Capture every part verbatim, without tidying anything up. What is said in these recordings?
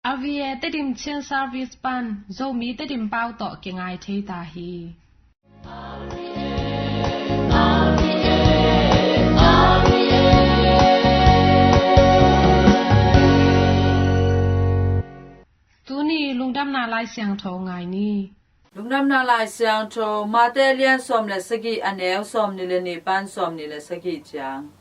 R V A Tedim Chin Service pan Zomi Tedim pau tawh kingai thei ta hi. Tuni lungdamna Lai Siangtho ngai ni. Lungdamna Lai Siangtho, Mate lian sawm le sagih, a neu sawm ni le nih pan sawm ni le sagih ciang.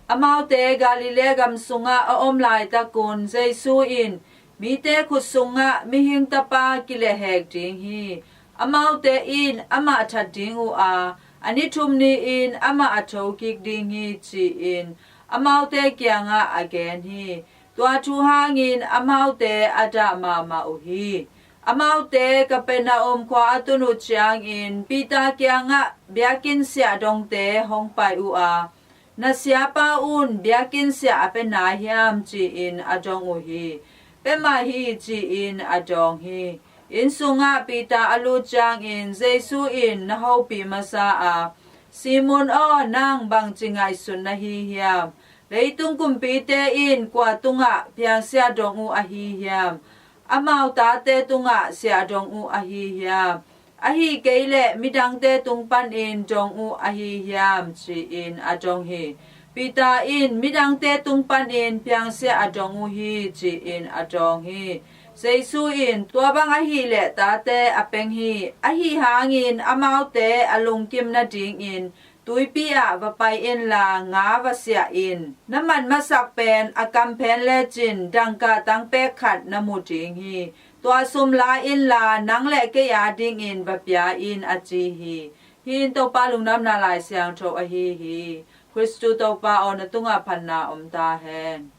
Amaute Galilee gam sungah a om laitakun Jesu in, mite khut sungah mihing tapa kilehhek ding hi. Amaute in amah that ding uh a, a ni thum ni-in amah a thokik ding hi, ci-in amaute kiangah a gen hi. Tua thu hangin amaute a dah mahmah uh hi. Amaute Kapernaum khua a tun uh ciangin Peter kiangah biakinn siahdongte hong pai uh a, na siapa un biakinn siah a pia nai hiam, ci-in a dong uh hi. Pia mah hi, ci-in a dawng hi. Inn sungah Peter a lut ciangin Jesu in na hopih masa a, Simon aw, nang bangci ngaihsun na hi hiam? Leitung kumpite in kua tungah phiangsiah dong uh ahi hiam? Amau tate tungah siah dong uh ahi hiam? Ahi kei leh midangte tung panin dong uh ahi hiam, ci-in a dong hi. Peter in midangte tung panin phiangsiah a dong uh hi, ci-in a dawng hi. Jesu in, tua bang ahih leh tate a peng hi. Ahi hangin amaute a lungkim nadingin tuipi ah va pai inla nga va siah in. Na man masak pen a kam phen lecin dangka tangpek khat na mu ding hi. Tua sum la inla nang le kei adingin va pia in, a ci hi. Hih in Topa Lungdamna Lai Siangtho ahi hi. Khristu Topa aw, na tungah phatna om ta hen.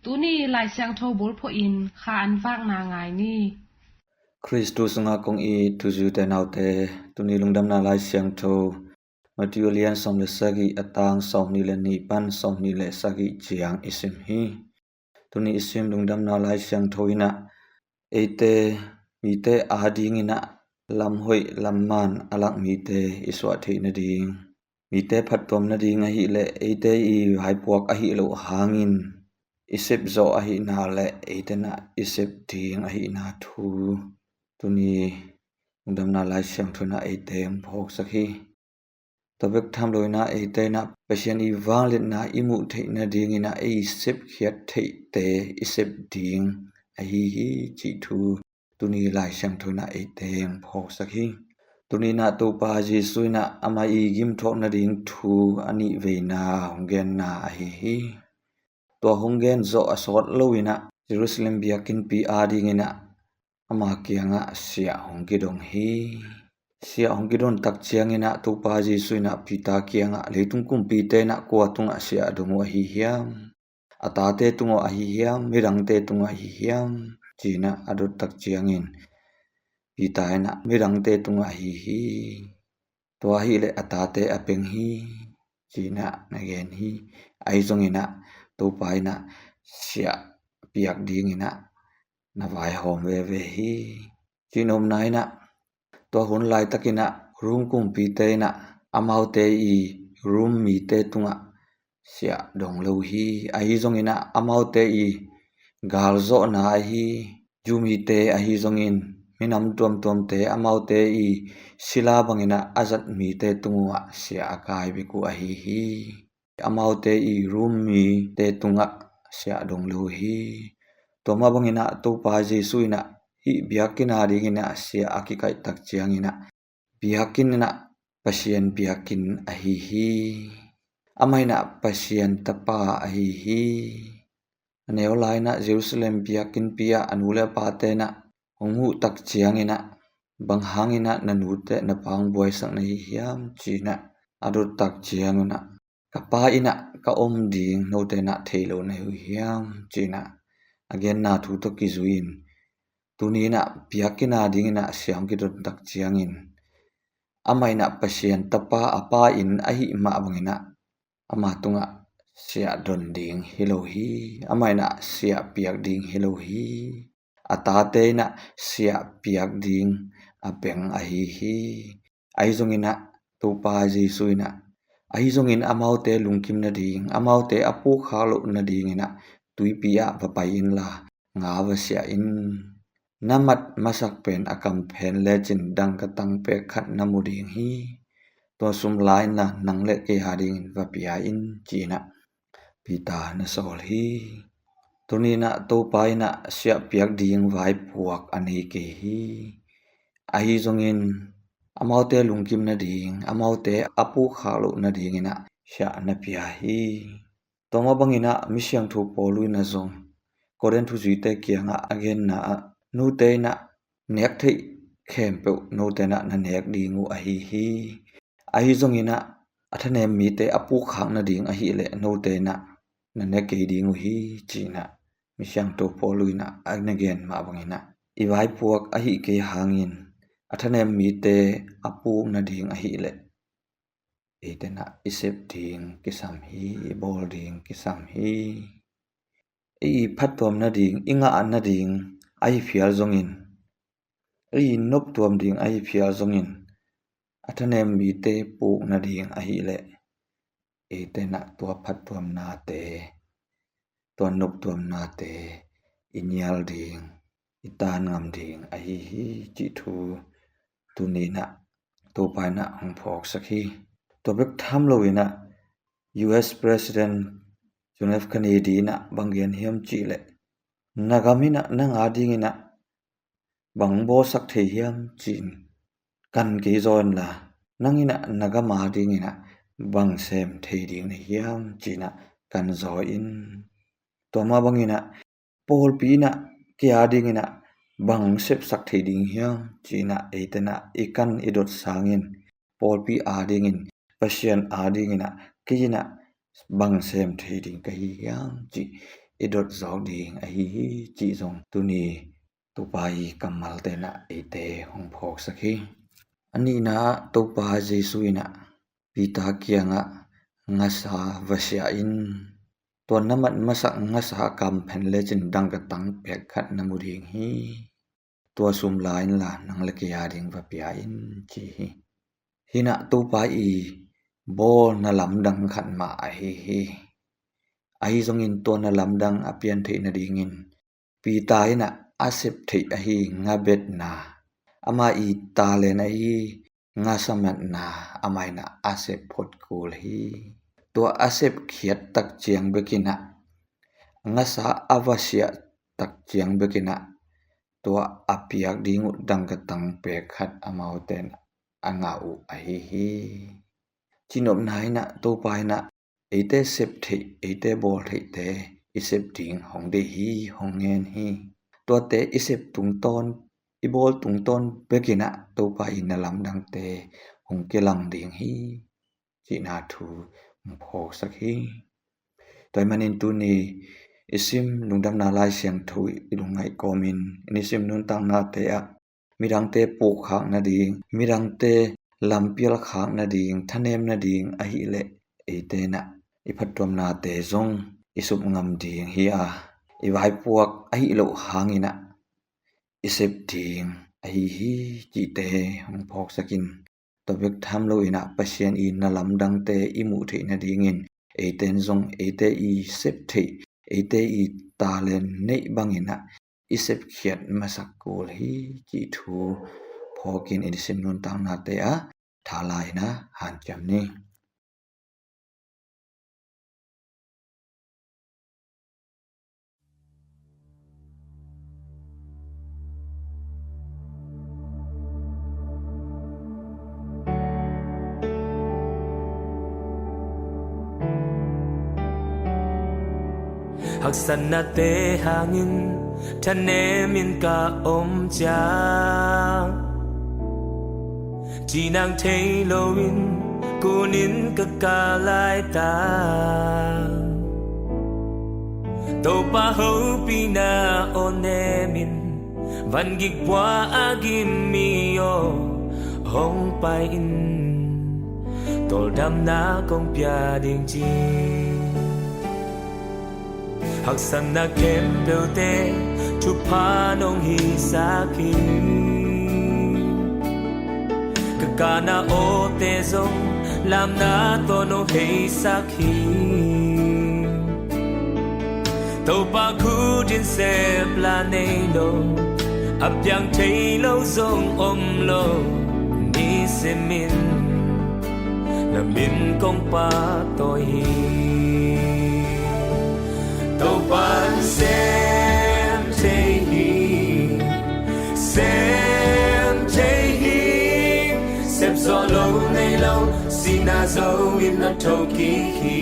Tuni Lai Siangtho bulphuh in kha an vakna ngai ni. Khristu sungah kong it u zi u te nau te, tuni Lungdamna Lai Siangtho Matthew lian sawm le sagih, a tang sawm ni le nih pan sawm ni le sagih ciang i sim hi. Tuni i sim Lungdamna Lai Siangtho in ah eite mite adingin ah lam hoih lam man a lak mite i suah theih nading, mite phattuam nading ahih leh eite i vaipuak ahih loh hangin i sep zawh ahihna le eite in ah i sep ding ahihna thu tuni Lungdamna Lai Siangtho in ah eite hong phawksak hi. Tua bek tham lo in ah eite in ah Pasian i vangliatna i muh theih nadingin ah ei sepkhiat theihte i sep ding ahi hi, cih thu tuni Lai Siangtho in ah eite hong phawksak hi. Tuni in ah Topa Jesu in ah amah i gimthawk nading thu a nih veina hong genna ahi hi. Tua hong gen zawh a sawt lo in ah Jerusalem biakinnpi adingin ah ama kiangah siah hong kidong hi. Siah hong kidon tak ciangin ah Topa Jesu in ah Peter kiangah, leitung kumpite in ah kua tungah siah a dong uh ahi hiam? A tate tungah ahi hiam? Midangte tungah ahi hiam? Ci-in ah a dot tak ciangin Peter in ah midangte tungah ahi hi. Tua ahih leh a tate a peng hi, ci-in ah na gen hi. Ahi zongin ah Topa in ah siah piak dingin ah na vaihawm veve hi. Cihnopna in ah tua hun laitakin ah Rom kumpite in ah amaute i Rom mite tungah siah dong lo hi. Ahi zongin ah amaute i galzawhna ahi Jew mite ahi zongin minam tuamtuamte amaute i sila bangin ah a zat mite tung uh ah siah a kai bek uh ahi hi. Amaute i Rom mite tungah siah dong lo hi. Tua mah bangin ah Topa Jesu in ah hih biakinn adingin ah siah a kikaih tak ciangin ah biakinn in ah Pasian biakinn ahi hi. Amah in ah Pasian tapa ahi hi. A neu lai in ah Jerusalem biakinnpi ah a nu le a pate in ah hong huh tak ciangin ah, bang hangin ah na nute na pa hong buaisak na hi hiam, ci-in ah a dot tak ciangin ah, ka pa inn ah ka om ding note in ah thei lo na hi uh hiam, ci-in ah a genna thu tawh kizui-in tuni in ah biakinn adingin ah siah hong kidon tak ciangin amah in ah Pasian tapa a pa inn ahih mah bangin ah ama tungah siah don ding hi lo hi. Amah in ah siah piak ding hi lo hi. A tate in ah siah piak ding a peng ahi hi. Ahi zongin ah Topa Jesu in ah Ahi zongin amaute lungkim nading, amaute a pukkhak loh nadingin ah tuipi ah va pai inla, nga va siah in. Na mat masak pen a kam phen lecin dangka tang pek khat na mu ding hi. Tua sum la inla, nang le kei a dingin va pia in, ci-in ah Peter na sawl hi. Tuni-in ah Topa in ah siah piak ding vaipuak a nei kei hi. Ahi zongin amaute lungkim nading, amaute a pukkhak loh nadingin ah siah na pia hi. Tua mah bangin ah Misiangtho Paul in ah zong Korin thuzuite kiangah a genna ah, nute in ah nek theih khempeuh note in ah na nek ding uh ahi hi. Ahi zongin ah a thanem mite a pukkhak nading ahih leh note in ah na ne kei ding uh hi, ci-in ah Misiangtho Paul in ah a na gen mah bangin ah i vaipuak ahih kei hangin a thanem mite a puk nading ahih leh eite in ah i sep ding kisam hi, i bawl ding kisam hi. I phattuam nading, i ngah nading ahi phial zongin, i noptuam ding ahi phial zongin, a thanem mite puk nading ahih leh eite in ah tua phattuamnate, tua noptuamnate i nial ding, i tan ngam ding ahi hi, cih thu tuni-in ah Topa in ah hong phawksak hi. Tua bek tham loin ah U S President John F Kennedy in ah bang gen hiam cih leh, na gam in ah nang a dingin ah bang bawlsak thei hiam, ci-in kan kei zaw inla, nang in ah na gam a dingin ah bang sem thei ding na hiam, ci-in ah kan zaw in. Tua mah bangin ah pawlpi in ah kei a dingin ah bang sepsak thei ding hiam, ci-in ah eite in ah i kan i dot sangin, pawlpi a dingin, Pasian a dingin ah kei in ah bang sem thei ding ka hi hiam, cih i dot zawk ding ahi hi, cih zong tuni Topa i kammalte in ah eite hong phawksak hi. A nihna ah Topa Jesu in ah Peter kiangah ngasa va siah in. Tua na mat masak ngasa a kam phen lecin dangka tang pek khat na mu ding hi. Tua sum la inla, nang le kei a ding va pia in, ci hi. Hih in ah Topa i bawlna lamdang khat mah ahi hi. Ahi zongin tua na lamdang a pian theih nadingin Peter in ah a sep theih ahi ngabetna, ama i talent ahi ngasamatna, amah in ah a sep phot kul hi. Tua a sep khiat tak ciang bek in ah, ngasa a va siah tak ciang bek in ah, tua a piak ding uh dangka tang pek khat amaute in a ngah uh ahi hi. Cinopna in ah Topa in ah eite sep theih, eite bawl theihte i sep ding hong deih hi, hong ngen hi. Tuate i sep tungtawn, i bawl tungtawn bek in ah Topa i na lamdangte hong kilang ding hi, cihna thu hong phawksak hi. Tua ahih manin tuni i sim Lungdamna Lai Siangtho i lungngaih kawmin i nisim nuntaknate ah midangte pukkhak nading, midangte lampial khak nading, thanem nading ahih leh, eite in ah i phattuamnate zong i sup ngam ding hi a, i vaipuak ahih loh hangin ah i sep ding ahi hi, cihte hong phawksak in. Tua bek tham loin ah Pasian i na lamdangte i muh theih nadingin eite in zong eite i sep theih, eite i talent neih bangin ah i sepkhiat masak kul hi, cih thu phawkin i nisim nuntaknate ah thala in ah hanciam ni. Haksatnate hangin thanemin ka om ciang, cinang thei loin kunin ka kah laitak, Topa hopihna aw nemin, vangik pua a gim mi aw hong pai in, tawldamna kong pia ding ci. Haksatna khempeuhte thupha nong hisak hi. Ka kahna awte zong Lamna tawh nong heisak hi. Topa khut in sep la nei lo, a piang thei lo zong om lo, nisimin na min kong pahtawi hi. Topa'n sem thei hi, sem thei hi, sep zawh lo nei lo, sihna zo in na tho kik hi.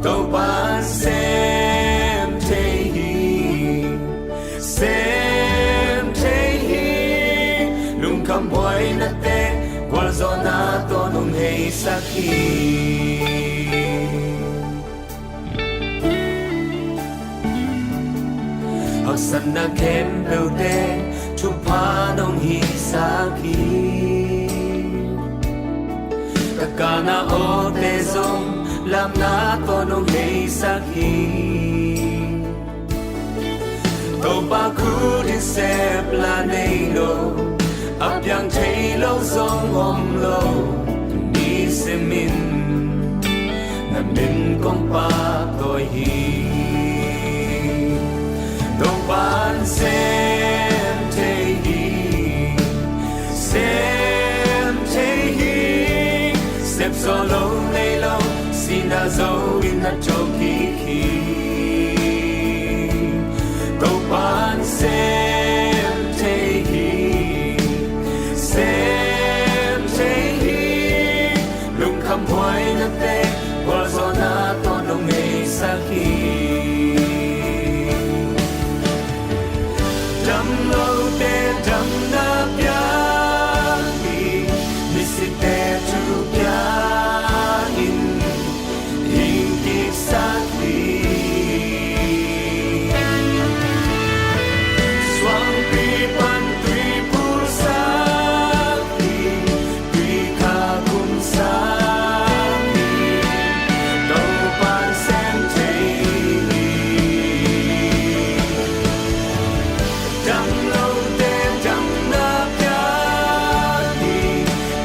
Topa'n sem thei hi, sem thei hi, lungkham buaina teh gualzawhna tawh nong heisak hi. Haksatna khempeuh teh thupha nong hisak hi. Ka kana awte zong lamna tawh nong heisak hi. Topa khut in sep la nei lo, a piang thei lo zong om lo, nisimin na min kong pahtawi hi. Topa'n sem thei hi, sem thei hi, sep zawh lo nei lo, sihna zo in na tho kik hi. Topa'n sem thei hi, sem thei hi, lungkham buaina teh gualzawhna tawh nong heisak hi. Damlote damna pia hi, misite thu pia in hing kiksak hi. Suangpi pan tui pulsak hi, tui kha kumsak hi, Topa'n sem thei hi. Damlote damna pia hi,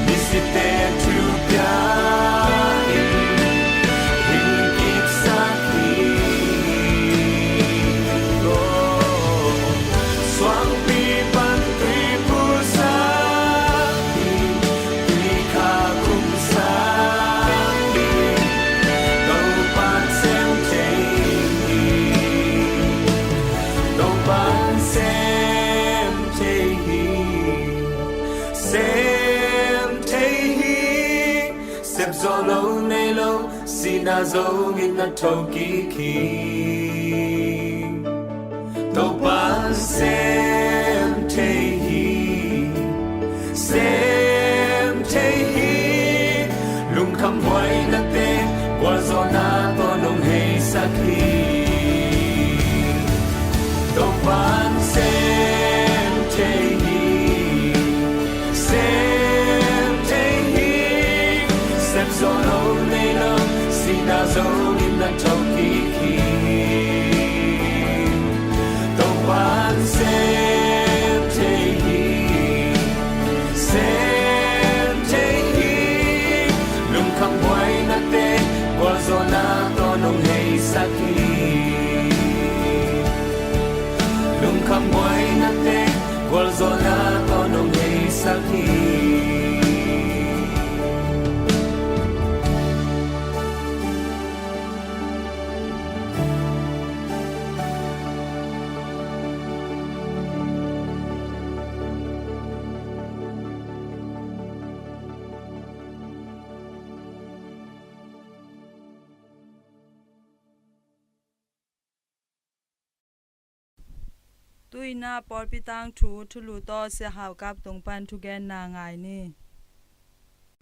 misite thu pia in hing kiksak hi. Suangpi pan tui pulsak hi, tui kha kumsak hi, Topa'n sem thei hi. Topa'n sem thei hi, sem thei hi, sep zawh lo nei lo, sihna zo in na tho kik hi. Topa'n sem thei hi, sem thei hi, lungkham buaina teh gualzawhna tawh nong heisak hi. Topa'n sem thei hi, sem thei hi, sep zawh lo nei lo, sihna zo in na tho kik hi. Topa'n sem thei hi, sem thei hi, lungkham buaina teh gualzawhna tawh nong heisak hi. Lungkham buaina teh gualzawhna tawh nong heisak hi. Tu-in ah pawlpi tangthu thulu tawh Sia Hau Kap tung pan thugenna ngai ni.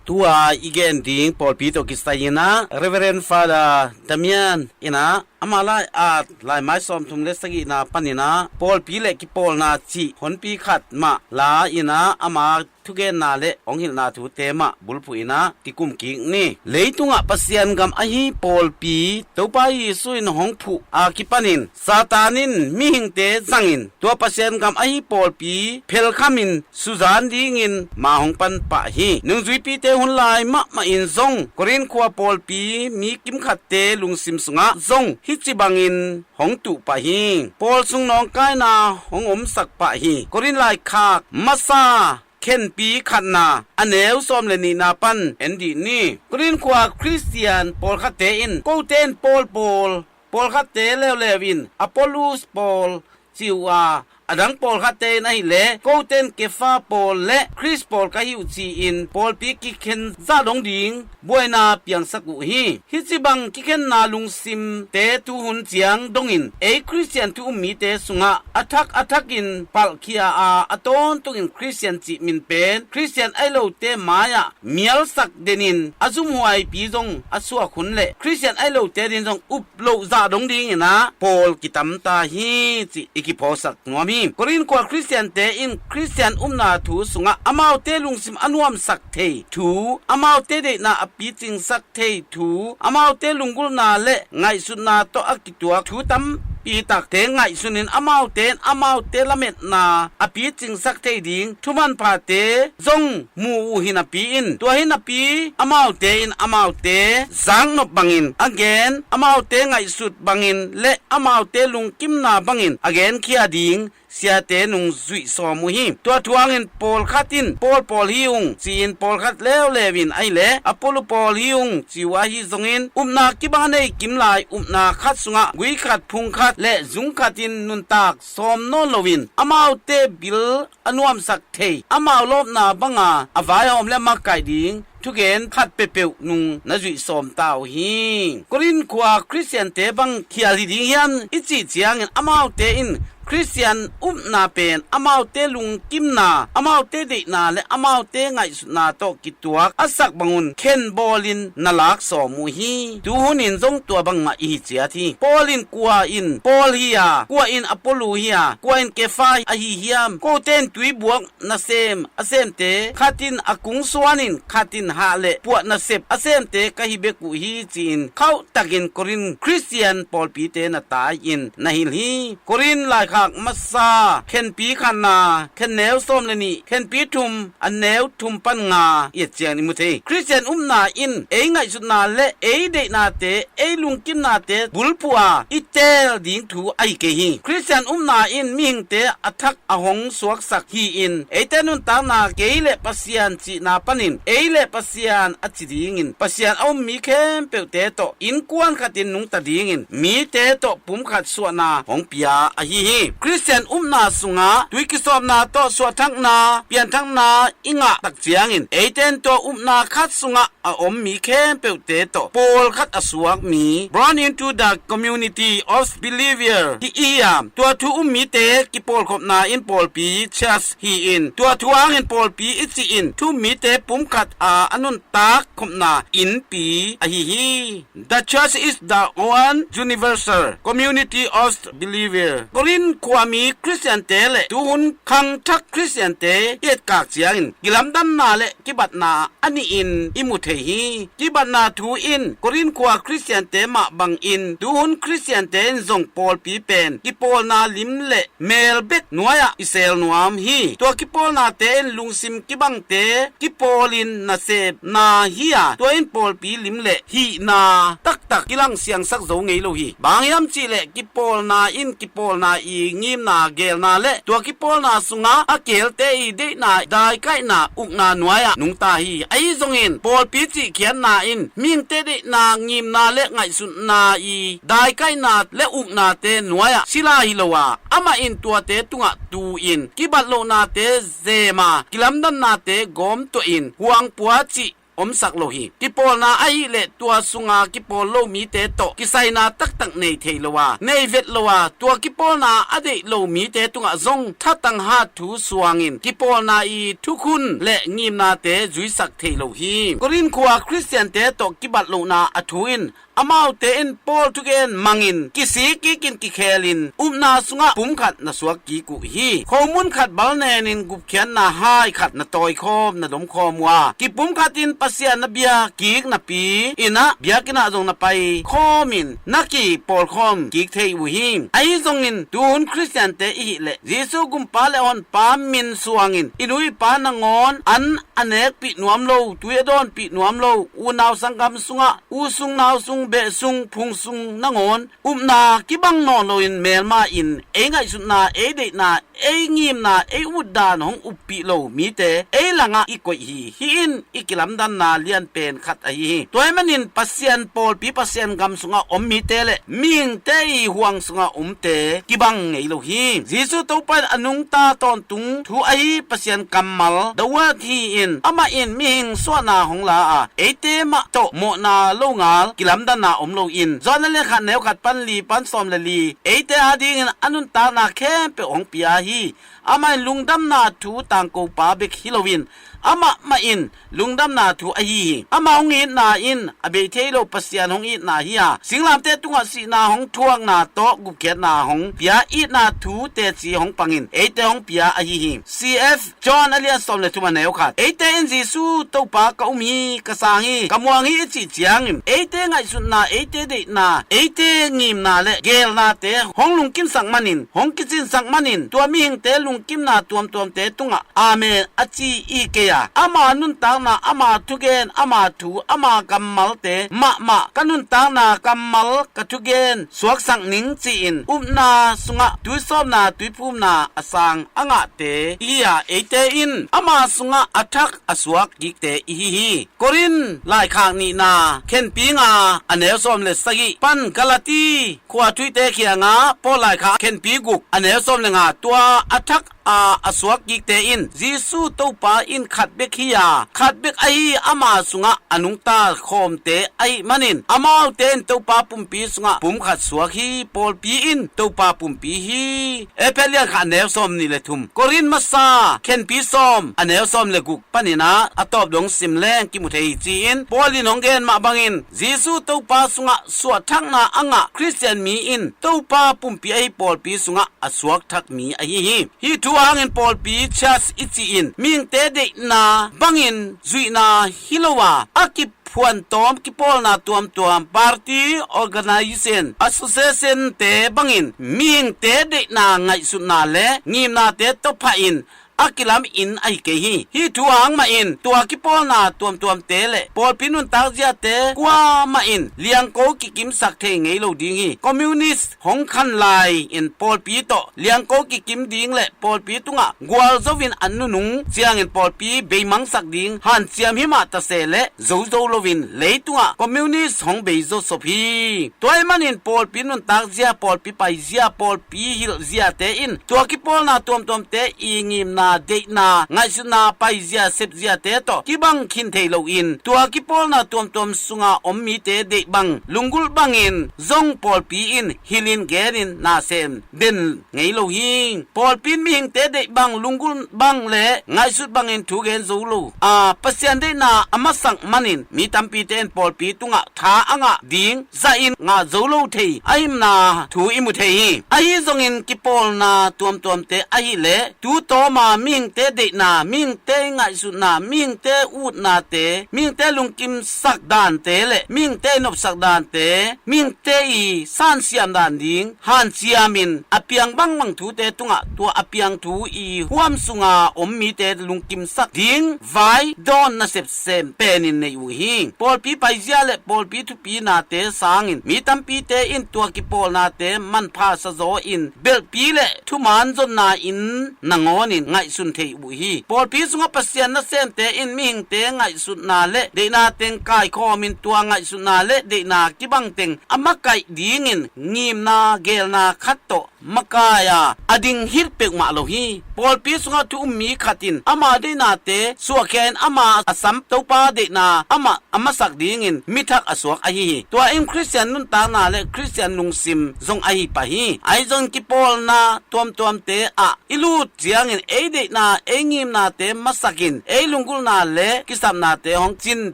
Tu-a i gen ding pawlpi tawh kisai in ah Reverend Father Damian in ah ama lai-at laimai sawmthum le sagihna panin ah pawlpi le kipawlna cih honpi khat mah la-in ah ama thugenna le hong hilhna thute mah bulphuh in ah kikum kik ni. Leitungah Pasian gam ahi pawlpi Topa Jesu in hong phuh a kipanin Satan in mihingte zangin tua Pasian gam ahi pawlpi phelkhamin suzan dingin ma hong pan pah hi. Nungzuipite hun lai mahmah in zong Korin khua pawlpi mi kimkhatte lungsim sungah zong hih ci bangin hong tuh pah hi. Pawl sung nawngkaina hong omsak pah hi. Korin laikhak masa khenpi khatna a neu sawm le nihna pan en dih ni. Korin khua Khristian pawlkhatte in kote in Paul pawl, pawlkhatte leuleu in Apollos pawl ci uh a, a dang pawlkhatte in ahih leh kote in Kefa pawl le Khrist pawl ka hi uh ci-in pawlpi kikhen zah dong ding buaina piangsak uh hi. Hih ci bang kikhenna lungsimte tuhun ciang dongin ei Khristian thu um mite sungah a thak a thakin palhkhia a, a tawntungin Khristian cih min pen Khristian ahi lote mai-ah mialsak denin a zumhuaipi zong a suak hun le Khristian ahi lote din zong up loh zah dong dingin ah pawl kitam ta hi cih i kiphawksak nuam hi. Korin khua Khristiante in Khristian upna thu sungah amaute lungsim a nuamsak thei thu, amaute deihna a picingsak thei thu, amaute lunggulhna le ngaihsutna tawh a kituak thu tampi takte ngaihsunin amaute in amaute lametna a picingsak thei ding thumanphate zong mu uh hi napi in, tua hi napi amaute in amaute zaknop bangin a gen, amaute ngaihsut bangin le amaute lungkimna bangin a genkhia ding siate nungzuih sawm uh hi. Tua thu hangin pawlkhat in Paul pawl hi ung ci-in pawlkhat leuleu in ahih leh Apollo pawl hi ung ci uh ahi zongin upna kibang a nei kim lai upna khat sungah gui khat phung khat le zung khat in nuntak sawm nawn loin amaute bil a nuamsak thei, amau lawpna banga a vaihawm le a makaih ding thugen khat peuhpeuh nung na zuih sawm ta uh hi. Korin khua Khristiante bang khial hi ding hiam i cih ciangin amaute in Khristian upna pen amaute lungkimna, amaute deihna le amaute ngaihsutna tawh kituak a sak bangun khen bawlin na lak sawm uh hi. Tuhunin zong tua bangmah i hi ciat hi. Paul in kua in Paul hi a, kua in Apollo hi a, kua in Kefa ahi hiam? Kote in tuibuak nasem a semte khat in a kung suanin khat in hah le puah nasep a semte ka hi bek uh hi ci-in khauhtakin Korin Khristian pawlpite na tai-in na hilh hi. Korin laikhak masa khenpi khatna khen neu sawm le nih, khenpi thum a neu thum pan nga i et ciang i mu thei. Khristian upna in ei ngaihsutna le ei deihnate, ei lungkimnate bulphuh a i teel ding thu ahi kei hi. Khristian upna in mihingte a thak a hong suaksak hi-in eite nuntakna kei le Pasian cihna panin ei le Pasian a ci dingin Pasian a um mi khempeuhte tawh innkuan khatin nungta dingin mite tawh pumkhat suahna hong pia ahi hi. Khristian upna sungah tui kisawpna tawh suahthakna, pianthakna i ngah tak ciangin eite in tua upna khat sungah a om mi khempeuhte tawh pawlkhat a suak mi, born into the community of believer, hi i hiam? Tua thu um mite kipawlkhopna in pawlpi, church, hi-in tua thu hangin pawlpi i cih in thu um mite pumkhat a a nuntak khopna innpi ahi hi. The church is the one universal community of believer. Korin khuami Khristiante le tuhun khangthak Khristiante i etkak ciangin kilamdanna le kibatna a nihin i mu thei hi. Kibatna thu in Korin khua Khristiante mah bangin tuhun Khristiante in zong pawlpi pen kipawlna lim le mel bek nuai-ah i sel nuam hi. Tua kipawlnate in lungsim kibangte kipawlin nasepna hi-a, tua in pawlpi lim le hihna taktak kilang siangsak zo ngei lo hi. Bang hiam cihleh kipawlna in kipawlna i ngimna gelna le tua kipawlna sungah a kelte i deihna daikaihna ukna nuai-ah nungta hi. Ahi zongin pawlpi cihkhiatna in mihingte deihna ngimna le ngaihsutna i daikaihna le uknate nuai-ah sila hi lo a, amah in tuate tungah tu-in kibat lohnate zema, kilamdannate gawmtuahin huangpua cih omsak lo hi. Kipawlna ahih leh tua sunga kipawl lo mite tawh kisaina taktak nei thei lo a, nei vet lo a, tua kipawlna a deih lo mite tungah zong thatang hat thu suangin kipawlna i thukhun le ngimnate zuisak thei lo hi. Korin khua Khristiante tawh kibat lohna a thu in amaute in Paul thugen mangin kisik kikin kikhelin upna sungah pumkhat na suak kik uh hi. Khomun khat bal nenin gupkhiatna hai khat na tawikhawm na domkhawm uh a, kipumkhat in Pasian na bia kik napi innah biakinn ah zong na paikhawmin na kipawlkhawm kik thei uh hi. Ahi zongin tuhun Khristiante ihih leh Jesu gumpa le honpa min suangin i nu i pa nangawn an a nekpih nuam lo, tui a dawnpih nuam lo, unau sanggam sungah, u sung, nau sung, beh sung, phung sung nangawn upna kibang nawn loin melma in ei ngaihsutna, ei deihna, ei ngimna, ei utdan hong uppih lo mite ei langah i koih hi. Hih in i kilamdanna lianpen khat ahi hi. Tua ahih manin Pasian pawlpi, Pasian gam sungah om mite le mihingte i huang sungah omte kibang ngei lo hi. Jesu Topa in a nungta tawntung thu ahi Pasian kammal, the word hi-in amah in mihing suahna hong la a, eite mah tawh mawhna longal kilamdanna om loin, Johan a lian khat neu khat pan li pan sawm le li, eite adingin a nuntakna khempeuh hong pia hi. Amah in lungdamna thu tangkopa bek hi loin amah mah in lungdamna thu ahi hi. Amah hong itna in a bei thei lo Pasian hong itna hi a, singlamteh tungah sihna hong thuakna tawh gupkhiatna hong pia, itna thu teci hong pangin eite hong pia ahi hi. C F John a lian sawm le thum a neu khat, eite in Jesu Topa ka um hi, ka sang hi, ka muang hi i cih ciangin eite ngaihsutna, eite deihna, eite ngimna le gelnate hong lungkimsak manin, hong kicinsak manin tua mihingte lungkimna tuamtuamte tungah amen a ci i kei a, ama nuntakna, ama thugen, ama thu, ama kammalte mahmah ka nuntakna, kammal, ka thugen suaksak ning ci-in upna sungah tuisawpna, tuiphumna a sang a ngahte ihi a, eite in ama sungah a thak a suak kikte ihi hi. Korin laikhak nihna khenpi nga a neu sawm le sagih pan Galati khua thuhite kiangah Paul laikhak khenpi guk a neu sawm le nga, tua a thak a, a suak kikte in Jesu Topa in khat bek hi a, khat bek ahi ama sungah a nungta khawmte ahih manin amaute in Topa pumpi sungah pumkhat suak hi. Pawlpi in Topa pumpi hi. Efesa lian khat neu sawm nih le thum, Korin masa khenpi sawm a neu sawm le guk panin ah a tawp dong sim leng kimu thei hi ci-in Paul in hong gen mah bangin Jesu Topa sungah suahthakna a ngah Khristian mi in Topa pumpi ahi pawlpi sungah a suakthak mi ahi hi. Hih thu hangin pawlpi, church i cih in mihingte deihna bangin zuihna hi lo a, a kiphuantawm kipawlna tuamtuam, party, organization, association te bangin mihingte deihna, ngaihsutna le ngimnate tawh phahin a kilam in ahi kei hi. Hih thu hang mahin tua kipawlna tuamtuamte le pawlpi nuntak ziate kuamah in liangko kikimsak thei ngei lo ding hi. Communist hong khan lai-in pawlpi tawh liangko kikim ding le pawlpi tungah gualzo in an nunung ciangin pawlpi beimangsak ding hanciam himah tase le zozo loin leitungah communist hong beizo sop hi. Tua ahih manin pawlpi nuntak zia, pawlpi paizia, pawlpi hilh ziate in tua kipawlna tuamtuamte i ngimna, deihna, ngaihsutna, paizia, sepziate tawh kibang khin thei loin tua kipawlna tuamtuam sunga om mite deih bang, lunggulh bangin zong pawlpi in hilhin genin nasem den ngei lo hi. Pawlpi in mihingte deih bang, lunggulh bang le ngaihsut bangin thu gen zo lo a, Pasian deihna a masak manin mi tampite in pawlpi tungah tha a ngah ding zahin ngah zo lo thei ahihna thu i mu thei hi. Ahi zongin kipawlna tuamtuamte ahih leh tu tawma mihingte deihna, mihingte i ngaihsutna, mihingte utnate, mihingte lungkimsak dante le mihingte i nopsak dante, mihingte i sansiam dan ding hanciamin a piang bangbang thute tungah tua a piang thu i huam sunga om mite lungkimsak ding vai dawn nasep sem penin nei uh hi. Pawlpi paizia le pawlpi thupinate sangin mi tampite in tua kipawlnate manpha sazaw in belhpi le thuman zonna in nangawnin ngaih ngaihsun thei uh hi. Pawlpi sungah Pasian nasemte in mihingte ngaihsutna le deihna teng kaikhawmin tua ngaihsutna le deihna kibang teng a makaih dingin ngimna geelna khat tawh makai a, a ding hilh peuhmah lo hi. Pawlpi sungah thu um mi khat in ama deihnate suahkhia in ama a sam Topa deihna amah a masak dingin mithak a suak ahi hi. Tua in Khristian nuntakna le Khristian lungsim zong ahi pah hi. Ahi zong kipawlna tuamtuamte ah i lut ciangin ei deihna, ei ngimnate masakin ei lunggulhna le kisapnate hong cin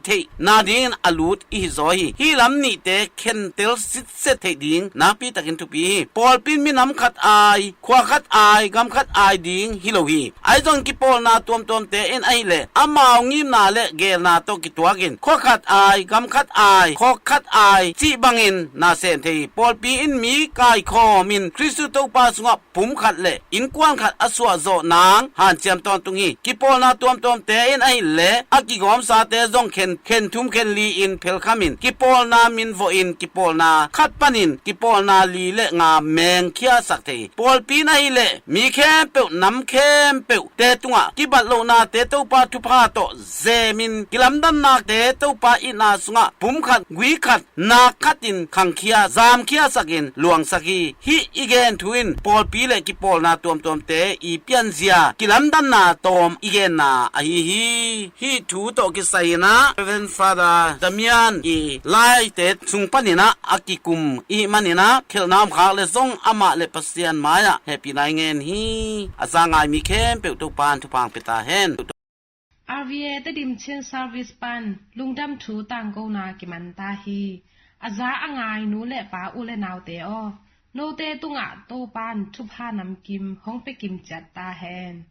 theihna dingin a lut i hi zaw hi. Hih lam nihte khentel sitset theih ding nakpi takin thupi hi. Pawlpi in minam khat ai, khua khat ai, gam khat ai ding hi lo hi. Ahi zong kipawlna tuamtuamte in ahih leh amau ngimna le geelna tawh kituakin khua khat ai, gam khat ai, khawk khat ai cih bangin na sem thei hi. Pawlpi in mi kaikhawmin Khristu Topa sungah pum khat le innkuan khat a suahzawh nang hanciam tawntung hi. Kipawlna tuamtuamte in ahih leh a kigawmsate zong khen, khen thum khen li in phelkhamin kipawlna min vawhin kipawlna khat panin kipawlna li le nga mengkhiasak thei hi. Pawlpi in ahih leh mi khempeuh, nam khempeuhte tungah kibat lohnate Topa thupha tawh zemin kilamdannate Topa itna sungah pum khat, gui khat, nak khatin khangkhia, zamkhiasakin luangsak hi. Hih i gen thu in pawlpi le kipawlna tuamtuamte i pianzia kilamdanna tawm i genna ahi hi. Hih thu tawh kisai inah Reverend Father Damian i laite sung paninah a kikum i hih maninah khelhna om khak le zong amah le Pasian mai-ah hehpihna i ngen hi. A za ngai mi khempeuh Topa in thupha hong pia ta hen. R V A Tedim Chin Service pan lungdam thu tangkona kiman ta hi. A za a ngai nu le pa, u le naute aw, note tungah Topa in thupha namkim hong pia kim ciat ta hen.